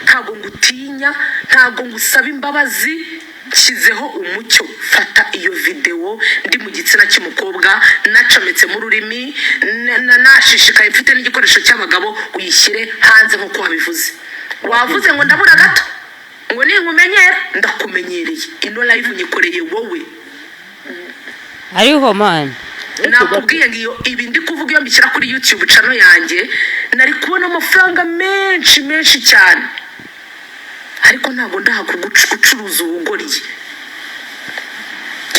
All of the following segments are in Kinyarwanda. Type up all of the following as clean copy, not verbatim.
Ntabwo ngutinya, ntabwo ngusaba imbabazi. Nshyizeho umucyo. Fata iyo videwo ndi mu gitsina cy'umukobwa, nacometsemo ururimi, nashishikaye, mfite n'igikoresho cy'abagabo, uyishyire hanze nk'uko wabivuze. Wavuze ngo ndabura gato ngo ninkumenyera. Ndakumenyereye. Ino live nyikoreye wowe. Ariko man. Nakubwiye ngo iyo ibi ndi kuvuga, iyo mbishyira kuri YouTube channel yanjye, nari kubona amafaranga menshi menshi cyane, ariko ntabwo ndaha gucuruza ubugoryi.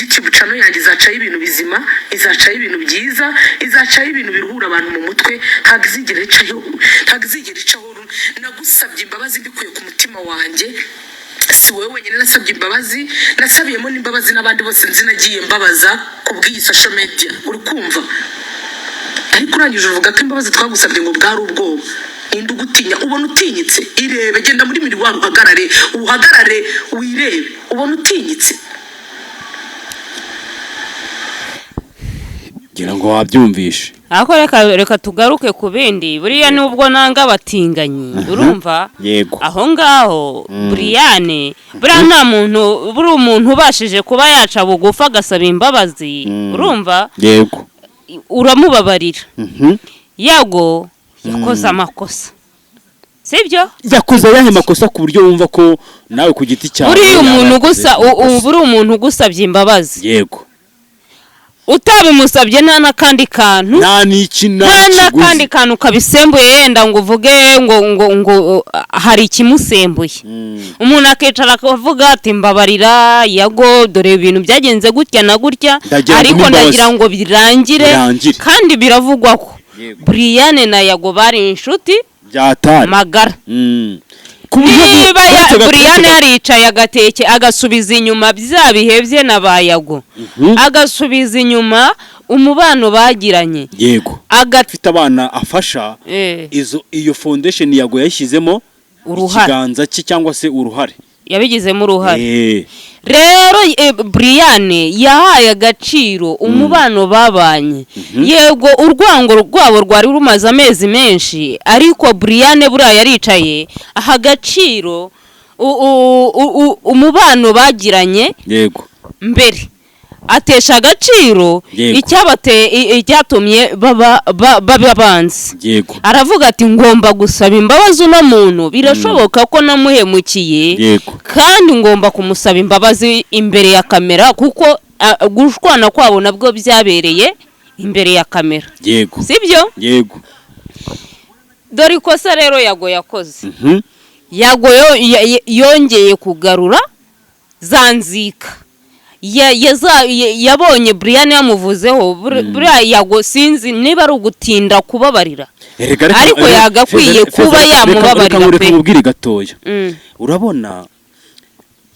YouTube channel yanjye izacaho ibintu bizima, izacaho ibintu byiza, izacaho ibintu biruhura abantu mu mutwe. Ntabwo izigera icaho, ntabwo izigera icaho. Nagusabye imbabazi mbikuye ku mutima wanjye. Si wowe wenyine nasabye imbabazi, nasabiyemo n'imbabazi n'abandi bose nzi nagiye mbabaza ku bw'iyi social media, uri kumva? Ariko urangije uvuga ko imbabazi twagusabye ngo bwari ubwoba. Ninde ugutinya? Ubona utinyitse? Irebe, genda muri miroir, uhagarare, uhagarare wirebe. Ubona utinyitse? Ngira ngo wabyumvishe. Ariko reka tugaruke ku bindi. Buriya nubwo nanga abatinganyi, urumva? Yego. Aho ngaho Buriyane, buriya nta muntu, buri umuntu ubashije kuba yaca bugufi agasaba imbabazi, urumva? Yego. Uramubabarira. Yago yakoze amakosa, sibyo? Yakoze ayahe makosa ku buryo wumva ko nawe ku giti cyawe Buriya yaba umuntu yakoze gusa amakosa? Buriya umuntu ugusabye imbabazi utabimusabye, nta n'akandi kantu, Nta n'iki, nta nta n'akandi n'ikiguzi. kantu kabisembuye, yenda ngo uvuge ngo hari ikimusembuye, umuntu akicara akavuga ati: "Mbabarira Yago, dore ibintu byagenze gutya na gutya." Ndagira ngo Ariko umpe imbabazi. ndagira ngo birangire. Birangire. Kandi biravugwa ko Brian na Yago bari inshuti Byatari magara. Ku buryo Niba uretse Brian gato- yaricaye agateke, agasubiza inyuma bya bihe bye na ba Yago, agasubiza inyuma umubano bagiranye, Afite abana afasha. Izo iyo foundation Yago yayishyizemo Uruhare. ikiganza cye cyangwa se uruhare. Yabigizemo uruhare. Rero Brian yahaye agaciro umubano babanye. Yego, urwango rwabo rwari rumaze amezi menshi, ariko Brian buriya yaricaye aha agaciro umubano bagiranye mbere, atesha agaciro icyatumye baba abanzi. Aravuga ati: "Ngomba gusaba imbabazi uno muntu, birashoboka ko namuhemukiye, kandi ngomba kumusaba imbabazi imbere ya kamera," kuko gushwana kwabo nabwo byabereye imbere ya kamera. Sibyo? Yego. Dore ikosa rero Yago yakoze. Yago yongeye kugarura za nzika. Yabonye Brian yamuvuzeho. Buriya Yago sinzi niba ari ugutinda kubabarira, Erega ariko yagakwiye Feza, kuba yamubabarira reka pe. nkubwire gatoya. Urabona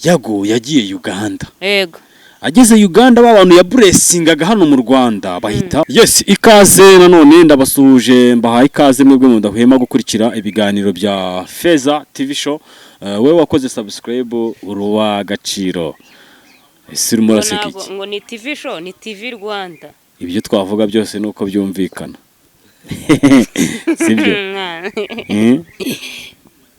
Yago yagiye Uganda. Ageze Uganda, ba bantu yaburesingaga hano mu Rwanda bahita. Yes, ikaze nanone, ndabasuhuje, mbahaye ikaze mwebwe mudahwema gukurikira ibiganiro bya Feza TV Show. Wowe wakoze subscribe, uri uw'agaciro. Ese urimo Ngo uraseka iki? Ngo ni TV show, ni TV Rwanda. Ibyo twavuga byose ni uko byumvikana, sibyo?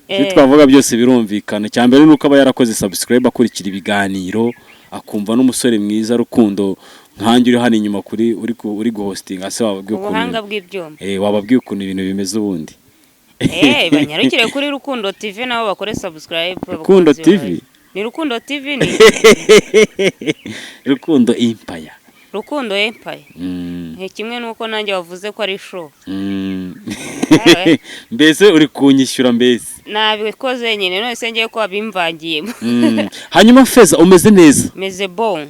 Ibyo twavuga byose birumvikana. Icya mbere ni uko aba yarakoze subscribe, akurikira ibiganiro, akumva n'umusore mwiza Rukundo nkanjye uri hano inyuma kuri uri guhostinga. Se wababwiye ukuntu Ubuhanga bw'ibyuma. Wababwiye ukuntu ibintu bimeze ubundi? Banyarukire kuri Rukundo TV nabo bakore subscribe. Rukundo Abakunzi TV? bayo. Ni Rukundo TV, ni Rukundo Empire. Rukundo Empire. Ni kimwe nuko nanjye wavuze ko ari show. Mbese uri kunyishyura mbese? Nabikoze nyine, none se ngiye ko wabimvangiyemo. Hanyuma Feza, umeze neza? Meze bon.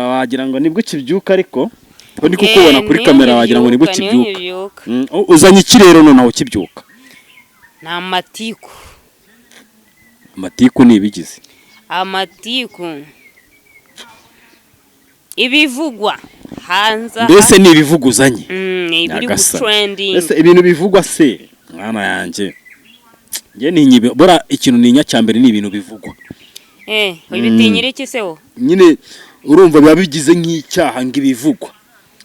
Wagira ngo nibwo ukibyuka, ariko ko ndi kukubona kuri Niyo kamera wagira ngo nibwo nkibyuka, niyo ukibyuka. nkibyuka. Uzanye iki rero nonaho ukibyuka? Ni amatiku. Amatiku ni ibigize? Amatiku, ibivugwa hanze aha. Mbese ni ibivugwa uzanye? Ibiri Nyagasani. gutrending. Ese ibintu bivugwa se, mwana yanjye, njye ninyibe bora ikintu ninya cya mbere ni ibintu bivugwa. Ubitinyira iki se wo? Nyine urumva biba bigize nk'icyaha ngo ibivugwa,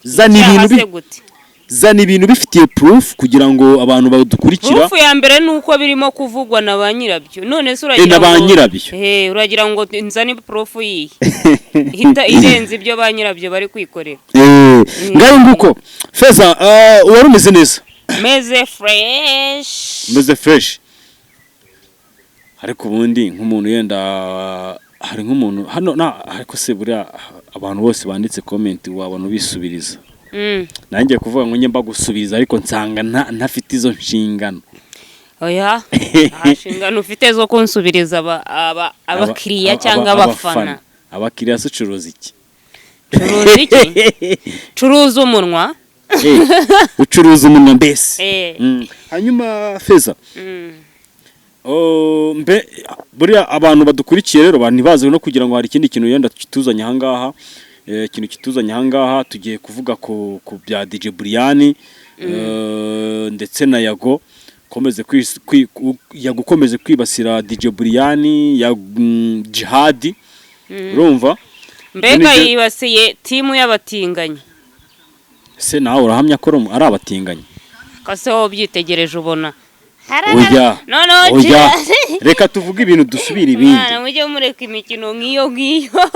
zana Icyaha ibintu se gute? Zana ibintu bifitiye proof kugira ngo abantu badukurikira. Proof ya mbere ni uko birimo kuvugwa na ba nyirabyo. None se uragira Na ba ngo nyirabyo. Uragira ngo nzane proof yihe ihita irenze ibyo ba nyirabyo bari kwikorera? Ngayo nguko. Feza, wari umeze neza? Meze fresh. Umeze fresh. Ariko ubundi nk'umuntu yenda hari nk'umuntu hano na, ariko se buriya abantu bose banditse comment wabona ubisubiriza? Nanjye kuvuga ngo njye mbagusubiza, ariko nsanga ntafite izo nshingano. Oya, nta nshingano ufite zo kunsubiriza abakiriya cyangwa abafana. Abakiriya se ucuruza iki? Curuza iki? Curuza umunwa. Ucuruza umunwa mbese. Eh. Hanyuma Feza, oh, mbe buriya abantu badukurikiye rero ntibazi no kugira ngo hari ikindi kintu yenda kituzanye ahangaha. Ikintu kituzanye ahangaha, tugiye kuvuga ku bya DJ Brian ndetse na Yago. Komeze Yago ukomeze kwibasira DJ Brian ya Jihad, urumva? Mbega yibasiye team y'abatinganyi. Se nawe urahamya ko ari abatinganyi? Kase wowe ubyitegereje ubona? Oya. Noneho Oya, reka tuvuge ibintu dusubire ibindi. Mwana, mujye mureka imikino nk'iyo ngiyo.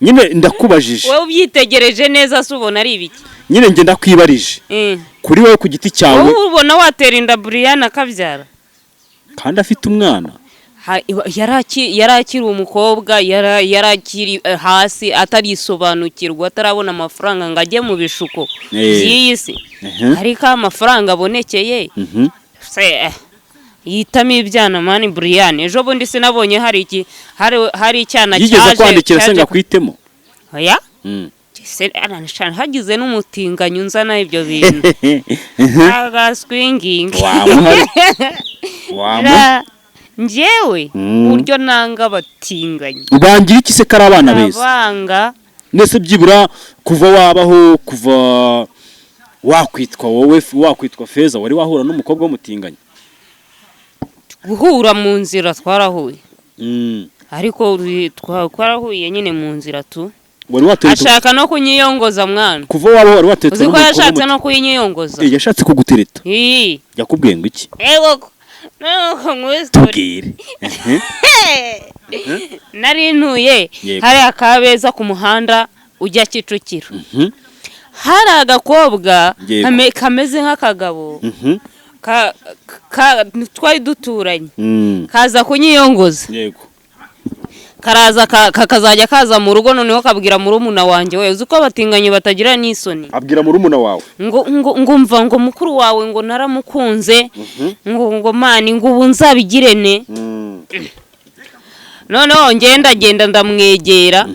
Nyine ndakubajije. Wowe ubyitegereje neza se ubona ari ibiki? Nyine njye ndakwibarije. Kuri wowe ku giti cyawe. Wowe ubona watera inda Brian akabyara? Kandi afite umwana. Yari akiri umukobwa, yari akiri hasi, atarisobanukirwa, atarabona amafaranga ngo ajye mu bishuko by'iyi si. Ariko aho amafaranga abonekeye, se yitamo ibyana. Man, Brian ejo bundi sinabonye hari iki, hari icyana Yigeze cyaje kwandikira se cyaje ngo akwitemo? Oya. Se, hagize n'umutinganyi unzana ibyo bintu, agaswingingi. Wamuha, wamuha. Njyewe buryo nanga abatinganyi. Ubangira iki se ko ari abana beza? Abanga. Ndetse byibura kuva wabaho, kuva wakwitwa wowe, wakwitwa Feza, wari wahura n'umukobwa w'umutinganyi? Guhura mu nzira twarahuye, ariko twarahuye nyine mu nzira tu. Wari watereta? Ashaka no kunyiyongoza, mwana. Kuva wabaho wari watereta Uzi ko n'umukobwa yashatse w'umutinganyi? no kuyinyiyongoza. Yashatse kugutereta? Ii. Yakubwiye ngo iki? Ego, nuko nguhe story. Tubwire. Nari ntuye hariya Kabeza ku muhanda ujya Kicukiro. Hari agakobwa kameze nk'akagabo, twari duturanye, kaza kunyiyongoza. Karaza kakazajya kaza mu rugo, noneho kabwira murumuna wanjye. We, uzi ko abatinganyi batagira n'isoni? Abwira murumuna wawe? Ngo ngumva ngo mukuru wawe ngo naramukunze, ngo man, ngo ubu nzabigirene. Noneho ngenda genda ndamwegera,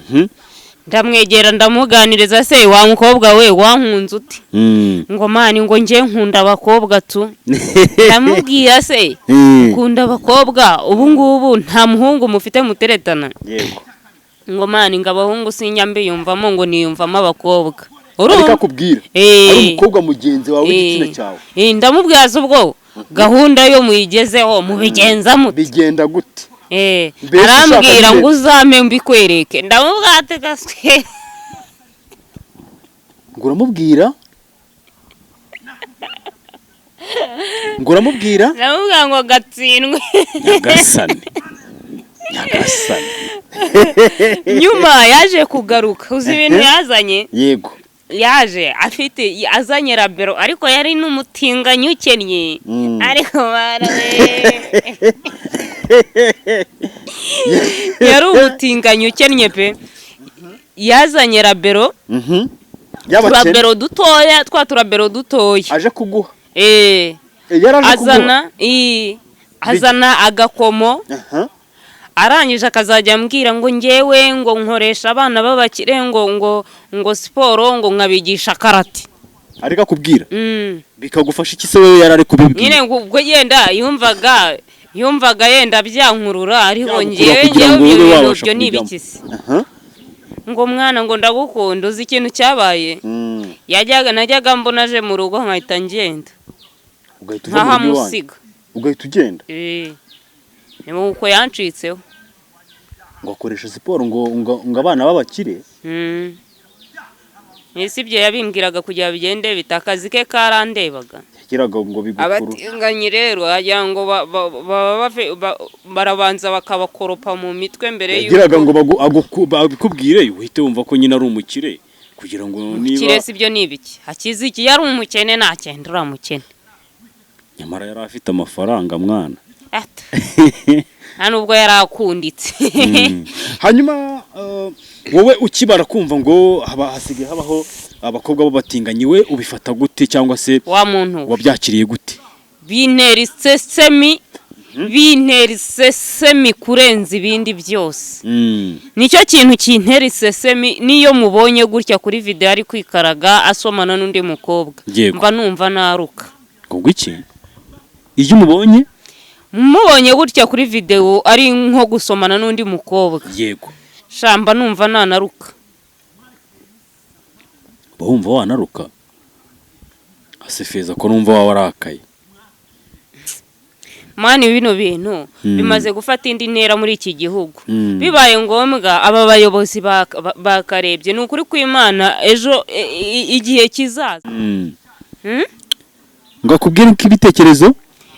ndamwegera, ndamuganiriza: "Se wa mukobwa we, wankunze ute?" Ngo man, ngo njye nkunda abakobwa tu. Ndamubwira: "Se ukunda abakobwa, ubu ngubu nta muhungu mufite muteretana?" Ngo man, ngo abahungu sinjya mbiyumvamo, ngo niyumvamo abakobwa. Ariko Urumva? akubwira ari umukobwa mugenzi wawe w'igitsina cyawe. Ndamubwira: "Se ubwo gahunda yo muyigezeho mubigenza mute?" Bigenda gute? Mbese ushaka Arambwira nyine- ngo uzame mbikwereke. Ndamubwira ati gaswe. Ngo uramubwira, ngo uramubwira? Ndamubwira ngo gatsindwe. Nyagasani, nyagasani! Nyuma yaje kugaruka, uzi ibintu yazanye? Yego. Yaje afite, azanye rabero, ariko yari n'umutinganyi ukennye. Ariko barawe, yari umutinganyi ukennye pe. Yazanye rabero, Y'abakene. Turabero dutoya, twa turabero dutoya. Aje kuguha? Eh. Yari aje kuguha? Azana azana agakomo. Arangije akazajya ambwira ngo ngewe ngo nkoresha abana b'abakire ngo siporo, ngo nkabigisha karate. Ariko akubwira? Mm. Bikagufasha iki se wowe yari ari kubibwira? Nyine ngo ubwo yenda yumvaga yenda byankurura, ariko Byagukurura ngewe kugira ngewe ngo ibyo ube bintu wabasha byo ni kubijyamo. ibiki se? Ngo mwana, ngo ndagukunda. Uzi ikintu cyabaye? Yajyaga, najyaga mbona aje mu rugo nkahita ngenda. Ugahita uva mu rugo iwanyu? Nkahamusiga. Ugahita ugenda? Eh, ni uko yancitseho. Ngo akoresha siporo ngo abana b'abakire. Ese ibyo yabimbwiraga kugira bigende bite? Akazi ke karandebaga. Yagiraga ngo bigukuru. Abatinganyi rero wagira ngo baba barabanza bakabakoropa mu mitwe mbere Yagiraga ngo babikubwire uhite wumva ko nyine ari umukire, kugira ngo niba Kirese ibyo ni ibiki? Hakiza iki? Yari umukene, ntakenda uriya mukene. Nyamara yari afite amafaranga, mwana. Ata. Nta nubwo yari akunditse. Hanyuma wowe ukibara kumva ngo haba hasigaye habaho abakobwa b'abatinganyi, we ubifata gute cyangwa se Wa muntu we. wabyakiriye gute? Bintera isesemi, bintera isesemi kurenza ibindi byose. Nicyo kintu kintera isesemi. Niyo mubonye gutya kuri video ari kwikaraga asomana n'undi mukobwa, mba numva naruka. Ngo iki? Iyo umubonye? Mubonye gutya kuri video ari nko gusomana n'undi mukobwa, shamba numva nanaruka. Uba wumva wanaruka? Ase Feza, ko numva waba warakaye? Man, bino bintu bimaze gufata indi ntera muri iki gihugu. Bibaye ngombwa aba bayobozi bakarebye, ni ukuri kw'Imana, ejo igihe kizaza. Ngo akubwire ko ibitekerezo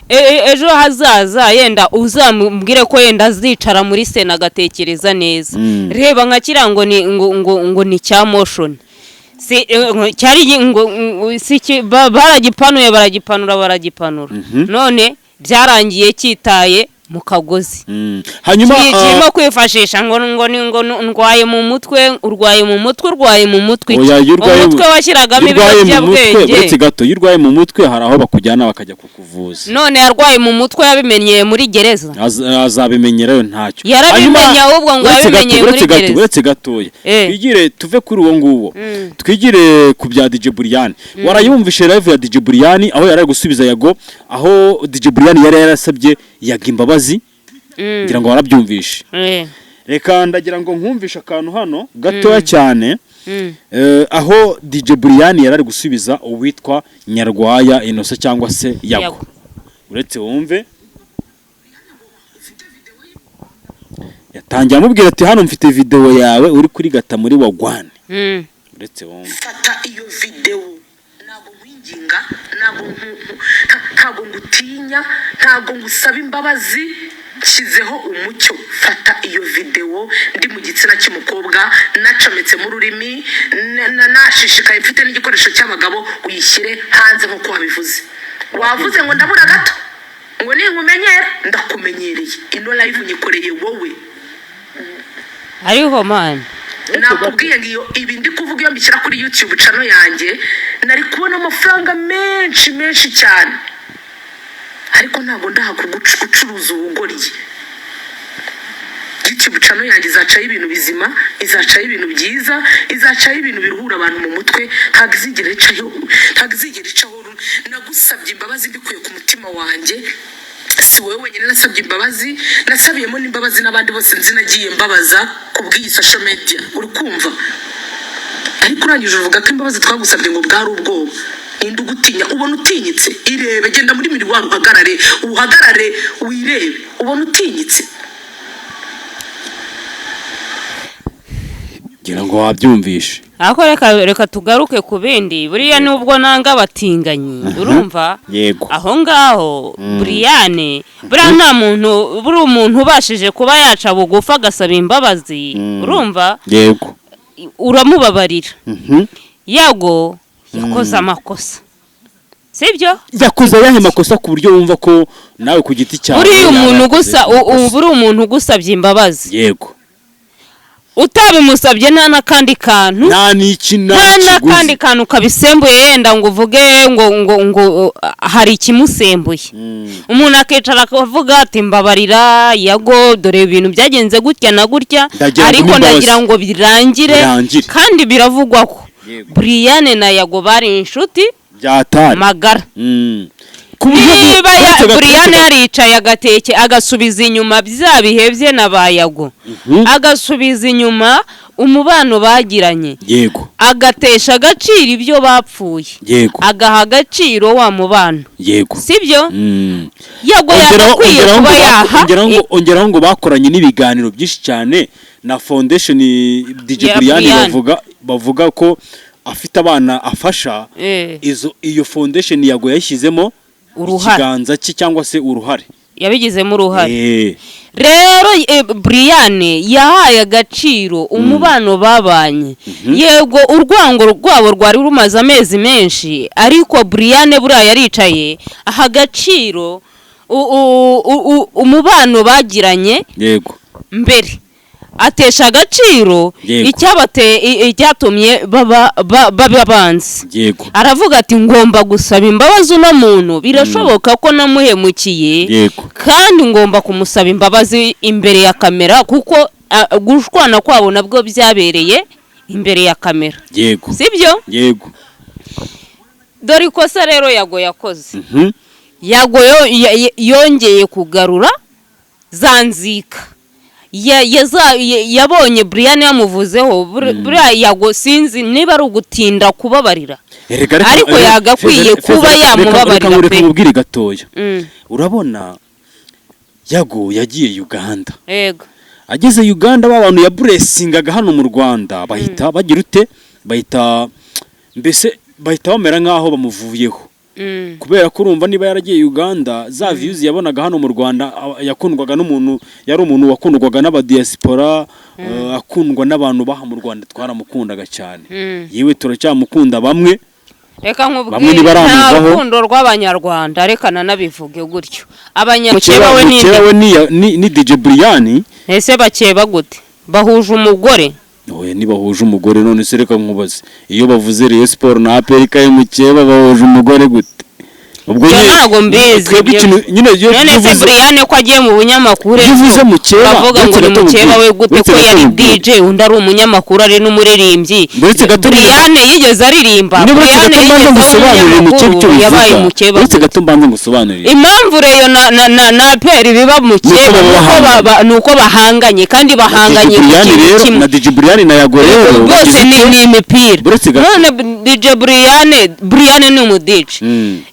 Ejo hazaza yenda uzamubwire ko yenda azicara muri sena agatekereza neza. Reba nka kiriya ngo ni ngo ni cya Moshions, si cyari ngo si baragipanuye, baragipanura, baragipanura, none byarangiye cyitaye mu kagozi. Hanyuma Kirimo kwifashisha ngo ni ngo ndwaye mu mutwe. Urwaye mu mutwe, urwaye mu mutwe iki? Oya, iyo urwaye Umutwe washyiragamo iyo urwaye mu mutwe, ibiyobyabwenge. Uretse gato, iyo urwaye mu mutwe hari aho bakujyana bakajya kukuvuza. None yarwaye mu mutwe yabimenyeye muri gereza? Azabimenyerayo ntacyo. Yarabimenye. Hanyuma, Ahubwo ngo uretse gato, yabimenyeye muri uretse gato, gereza. Uretse gatoya, twigire tuve kuri uwo nguwo, twigire ku bya DJ Brian. Warayumvishe live ya DJ Brian aho yari ari gusubiza Yago, aho DJ Brian yari yarasabye Yago imbabazi? Ngira ngo warabyumvishe. Reka ndagira ngo nkumvishe akantu hano gatoya cyane, aho DJ Brian yari ari gusubiza uwitwa Nyarwaya Innocent cyangwa se Yago. Yago. Uretse wumve, yatangiye amubwira ati: "Hano mfite video yawe uri kuri gata muri wagwane." Uretse wumve. Fata iyo videwo. Ntabwo nkwinginga, ntabwo ntabwo ngutinya, ntabwo ngusaba imbabazi. Nshyizeho umucyo. Fata iyo videwo ndi mu gitsina cy'umukobwa, nacometsemo ururimi, nashishikaye, mfite n'igikoresho cy'abagabo, uyishyire hanze nk'uko wabivuze. Wavuze ngo ndabura gato ngo ninkumenyera. Ndakumenyereye. Ino live nyikoreye wowe. Ariho, man. Nakubwiye ngo iyo ibi ndi kuvuga, iyo mbishyira kuri YouTube channel yanjye, nari kubona amafaranga menshi menshi cyane, ariko ntabwo ndaha gucuruza ubugoryi. YouTube channel yanjye izacaho ibintu bizima, izacaho ibintu byiza, izacaho ibintu biruhura abantu mu mutwe. Ntabwo izigera icaho, ntabwo izigera icaho. Nagusabye imbabazi mbikuye ku mutima wanjye. Si wowe wenyine nasabye imbabazi, nasabiyemo n'imbabazi n'abandi bose nzi nagiye mbabaza ku bw'iyi social media, uri kumva? Ariko urangije uvuga ko imbabazi twagusabye ngo bwari ubwoba. Ninde ugutinya? Ubona utinyitse? Irebe, genda muri miroir, uhagarare, uhagarare wirebe. Ubona utinyitse? Ngira ngo wabyumvishe. Ariko reka tugaruke ku bindi. Buriya nubwo nanga abatinganyi, urumva? Yego. Aho ngaho Brian, buriya nta muntu, buri umuntu ubashije kuba yaca bugufi agasaba imbabazi, urumva? Yego. Uramubabarira. Yago yakoze amakosa, sibyo? Yakoze ayahe makosa ku buryo wumva ko nawe ku giti cyawe Buriya yaba umuntu yakoze gusa amakosa? Buriya umuntu ugusabye imbabazi utabimusabye, nta n'akandi kantu, Nta n'iki, nta nta n'akandi kiguzi. kantu kabisembuye, yenda ngo uvuge ngo hari ikimusembuye, umuntu akicara akavuga ati: "Mbabarira Yago, dore ibintu byagenze gutya na gutya, Ndagira ngo ariko umpe imbabazi." ndagira ngo birangire." Birangire. Kandi biravugwa ko Brian na Yago bari inshuti Byatari magara. Ku buryo Niba uretse gato, Brian uretse gato. yaricaye agateke, agasubiza inyuma bya bihe bye na ba Yago, agasubiza inyuma umubano bagiranye, agatesha agaciro ibyo bapfuye, agaha agaciro wa mubano, sibyo? Yago yagakwiye kuba yaha Ongeraho ngo bakoranye n'ibiganiro byinshi cyane na foundation DJ Ya Brian, Brian. bavuga ko afite abana afasha, izo iyo foundation Yago yayishyizemo Uruhare. ikiganza cye cyangwa se uruhare. Yabigizemo uruhare. Rero Brian yahaye agaciro umubano babanye. Yego, urwango rwabo rwari rumaze amezi menshi, ariko Brian buriya yaricaye aha agaciro umubano bagiranye mbere, atesha agaciro icyatumye baba abanzi. Aravuga ati: "Ngomba gusaba imbabazi uno muntu, birashoboka ko namuhemukiye, kandi ngomba kumusaba imbabazi imbere ya kamera," kuko gushwana kwabo nabwo byabereye imbere ya kamera. Sibyo? Yego. Dore ikosa rero Yago yakoze. Yago yongeye kugarura za nzika. Yabonye Brian yamuvuzeho. Buriya Yago sinzi niba ari ugutinda kubabarira, Erega ariko yagakwiye kuba yamubabarira reka pe. Nkubwire gatoya. Urabona Yago yagiye Uganda. Ageze Uganda, ba bantu yablessingaga hano mu Rwanda bahita bagira ute? Bahita mbese bahita bamera nk'aho bamuvuyeho, kubera ko urumva niba yaragiye Uganda, za views yabonaga hano mu Rwanda, yakundwaga n'umuntu, yari umuntu wakundwaga n'abadiaspora, akundwa n'abantu baha mu Rwanda, twaramukundaga cyane. Yewe, turacyamukunda bamwe. Reka Bamwe nkubwire, nta ntibaramuvaho. rukundo rw'Abanyarwanda, reka nanabivuge gutyo. Abanyamukeba we ni Mukeba we ni DJ Brian. Ese bakeba gute? Bahuje umugore? Oya, ntibahuje umugore. None se reka nkubaze, iyo bavuze Rayon Sport na APR kaye, mukeba bahuje umugore gute? Ubwo Ibyo nyine ntabwo mbizi. twebwe ikintu nyine iyo None se uvuze Brian ko agiye mu bunyamakuru iyo uvuze mukeba, bavuga ngo uretse ni gato mukeba we nkubwire, gute, uretse ko gato yari nkubwire. DJ, undi ari umunyamakuru, ari n'umuririmbyi? Uretse gato Brian yigeze aririmba? Nyine uretse Brian gato mbanza yigeze aba ngusobanurire mukeba icyo umunyamakuru, yabaye bivuga. mukeba Uretse gute? gato mbanza ngusobanurire. Impamvu Rayon na APR biba mukeba Nuko baba nuko bahanganye. nuko bahanganye, kandi bahanganye DJ ku Brian kintu rero kimwe. na DJ Brian na Yago rero Rwose bagize ni ute? ni imipira. Uretse gato. None DJ Brian ni umu DJ,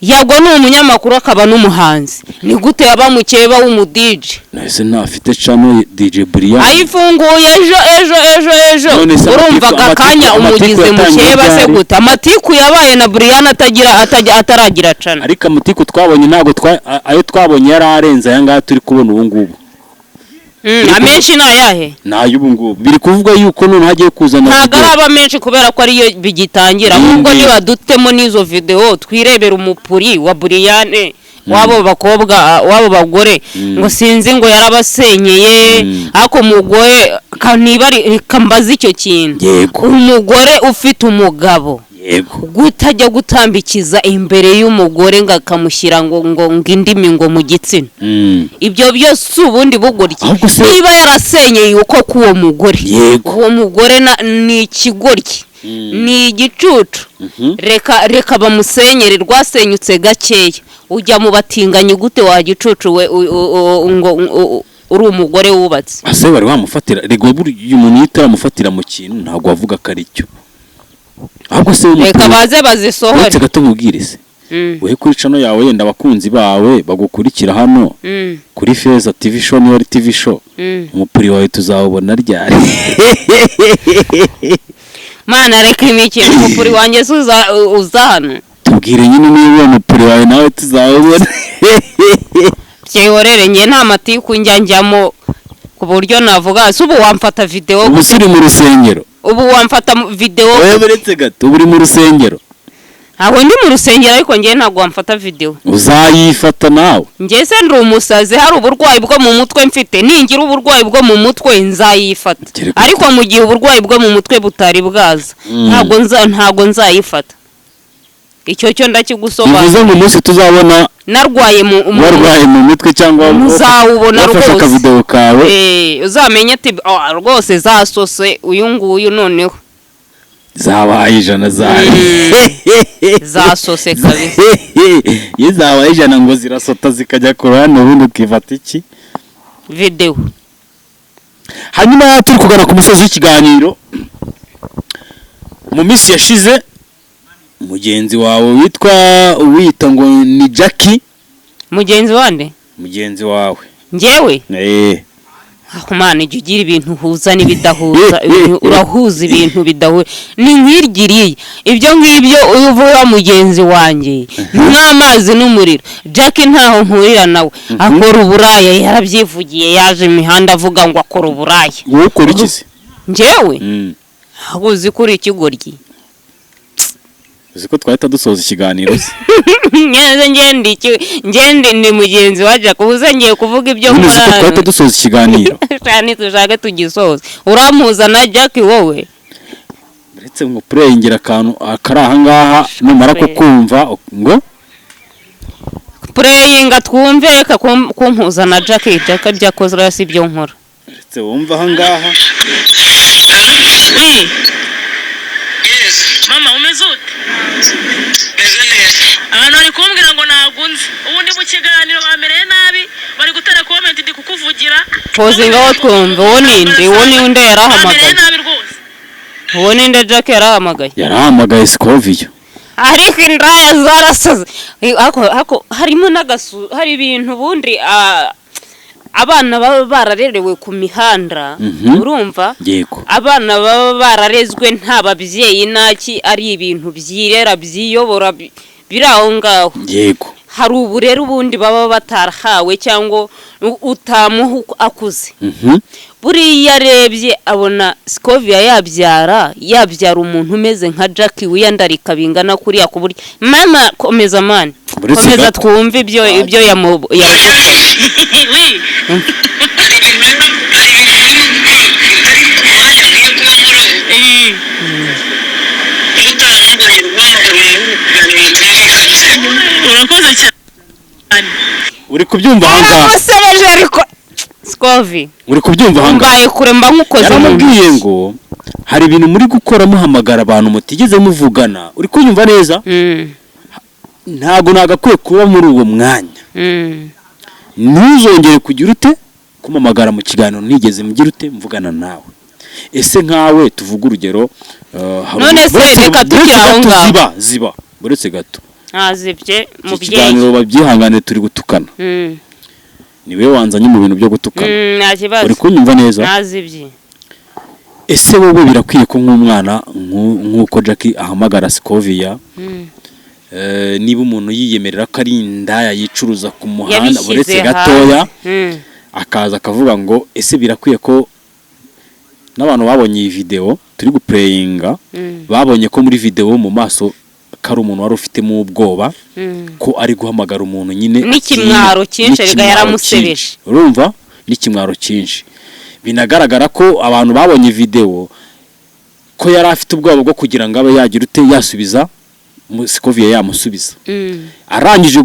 Yago ni umunyamakuru akaba n'umuhanzi. Ni gute yaba mukeba w'umu DJ? Nahise ntafite channel DJ Brian. Ayifunguye ejo ejo ejo ejo. None se Urumva aka kanya amatiku umugize yatangiye mukeba se ryari? gute? Amatiku yabaye na Brian atagira ataragira channel. Ariko amatiku twabonye ntabwo ayo twabonye yari arenze aya ngaya turi kubona ubu ngubu. Amenshi ni ayahe? Ni ay'ubu ngubu. Biri kuvuga yuko noneho hagiye kuzana Ntabwo video. araba menshi kubera ko ariyo bigitangira. Ahubwo nibadutemo n'izo videwo, twirebera umupuri wa Brian w'abo bakobwa, w'abo bagore, ngo sinzi ngo yarabasenyeye. Ariko umugore niba reka mbaze icyo kintu. Umugore ufite umugabo, gutajya gutambikiza imbere y'umugore ngo akamushyira ngo indimi ngo mu gitsina, ibyo byose si ubundi bugoryi? Ahubwo se- Niba yarasenyeye uko k'uwo mugore, uwo mugore ni ikigoryi, ni igicucu. Reka bamusenyere, rwasenyutse gakeya. Ujya mu batinganyi gute wa gicucu we, ngo uri umugore wubatse? Ase bari bamufatira rego, burya umuntu iyo utaramufatira mu kintu ntabwo wavuga ko ari cyo. Ahubwo se Reka w'umupira baze bazisohore. Uretse gato nkubwire se, we kuri channel yawe, yenda abakunzi bawe bagukurikira hano kuri Feza TV show, niyo ari TV show, umupuri wawe tuzawubona ryari? Mana, reka imikino. Umupuri wanjye se uza hano? Tubwire nyine niba uwo mupuri wawe nawe tuzawubona. Byihorere, njye nta matiku njyamo ku buryo navuga. Se ubu wamfata videwo? Ubu se uri mu rusengero? Ubu wamfata videwo? Wowe uretse gato, ubu uri mu rusengero? Ntabwo ndi mu rusengero, ariko njye ntabwo wamfata videwo. Uzayifata nawe. Njye se ndi umusazi? Hari uburwayi bwo mu mutwe mfite? Ningira uburwayi bwo mu mutwe nzayifata. Ariko mu gihe uburwayi bwo mu mutwe butari bwaza, ntabwo nzayifata. Icyo cyo ndakigusobanura. Bivuze ngo umunsi tuzabona Narwaye mu warwaye mu mutwe cyangwa Muzawubona wafashe rwose. akavidewo kawe. Uzamenye ati: "Oh, rwose zasose uyu nguyu noneho." Zabaye 100 zawe. Zasose kabisa. Iyo zabaye 100 ngo zirasota zikajya ku ruhande, ubundi ukifata iki? Videwo. Hanyuma turi kugana ku musozi w'ikiganiro. Mu minsi yashize mugenzi wawe witwa, wiyita ngo ni Jackie. Mugenzi wande? Mugenzi wawe. Njyewe? Eh. Aho Mana, ijya ugira ibintu uhuza n'ibidahuza, urahuza ibintu bidahuza. Ni nk'irgiriye ibyo ngibyo uvuga, mugenzi wanjye, ni nk'amazi n'umuriro. Jack ntaho mpurira nawe, akora uburaya, yarabyivugiye, yaje imihanda avuga ngo akora uburaya. Wowe ukora iki se? Njyewe? Ahubwo uzi ko uri ikigoryi. Uzi ko twahita dusoza ikiganiro se? Neza, ngende iki, ngende ni mugenzi wa Jack, ubuze ngiye kuvuga ibyo Nyine uzi ko nkora. twahita dusoza ikiganiro. Cyane, tushake tugisoza. Urampuza na Jack wowe? Uretse ngo pureyingira akantu kari aha ngaha, numara kukumva ngo Pureyinga twumve, reka kumpuza na Jack. Jack ibyo akoze uriya si ibyo nkora. Uretse wumva aha ngaha. Oui. Mama, umeze ute? Meze neza. Abantu bari kumbwira ngo ntabwo unzi. Ubu ndi mu kiganiro, bamereye nabi, bari gutera comment ndi kukuvugira. Pozinga aho twumve. Uwo ninde? Uwo ni undi yarahamagaye? Bamereye nabi rwose. Uwo ninde? Jack yarahamagaye? Yarahamagaye Scovia. Ariko indaya zarasaze. Ariko harimo n'agasu, hari ibintu ubundi abana baba bararerewe ku mihanda. Urumva? Yego. Abana baba bararezwe nta babyeyi naki, ari ibintu byirera, byiyobora, biri aho ngaho. Hari uburere ubundi baba batarahawe cyangwa utamuha uko akuze. Buriya arebye abona Scovia yabyara umuntu umeze nka Jack wiyandarika bingana kuriya, ku buryo mama komeza mani. Uretse Komeza gato. twumve ibyo yamukoreye. Oui. Hari ibintu urimo gukora bitari ku mwanya nkwiye kuba nkora. Ubutaha ntuzongere guhamagara umuntu kuganira mutumvikane. Urakoze cyane. Uri kubyumva aha ngaha? Yaramusebeje, ariko Scovi Uri kubyumva aha ngaha? Mbaye kure, mba nkukoze mu Yaramubwiye ntoki. ngo hari ibintu muri gukora, muhamagara abantu mutigeze muvugana. Uri kunyumva neza? Ntabwo nagakwiye kuba muri uwo mwanya. Ntuzongere kugira ute kumamagara mu kiganiro ntigeze mugira ute mvugana nawe. Ese nkawe, tuvuge urugero, None se reka buretse tukiri aho gato, ngaho. Ziba ziba, buretse gato. Ntazibye. Iki Mubyeyi. kiganiro babyihangane, turi gutukana. Niwe wanzanye mu bintu byo gutukana. Nta kibazo. Uri kunyumva neza? Ntazibye. Ese wowe birakwiye ko nk'umwana nk'uko Jackie ahamagara Scovia, niba umuntu yiyemerera ko ari indaya yicuruza ku muhanda, Yabishyize buretse hanze. gatoya, akaza akavuga ngo ese birakwiye ko n'abantu babonye iyi video turi gupureyinga, babonye ko muri video mu maso ko ari umuntu wari ufitemo ubwoba, ko ari guhamagara umuntu nyine N'ikimwaro atinya. cyinshi, erega N'ikimwaro yaramusebeje. cyinshi. Urumva, n'ikimwaro cyinshi, binagaragara ko abantu babonye video ko yari afite ubwoba bwo kugira ngo abe yagira ute, yasubiza Scovia, yamusubiza. Arangije.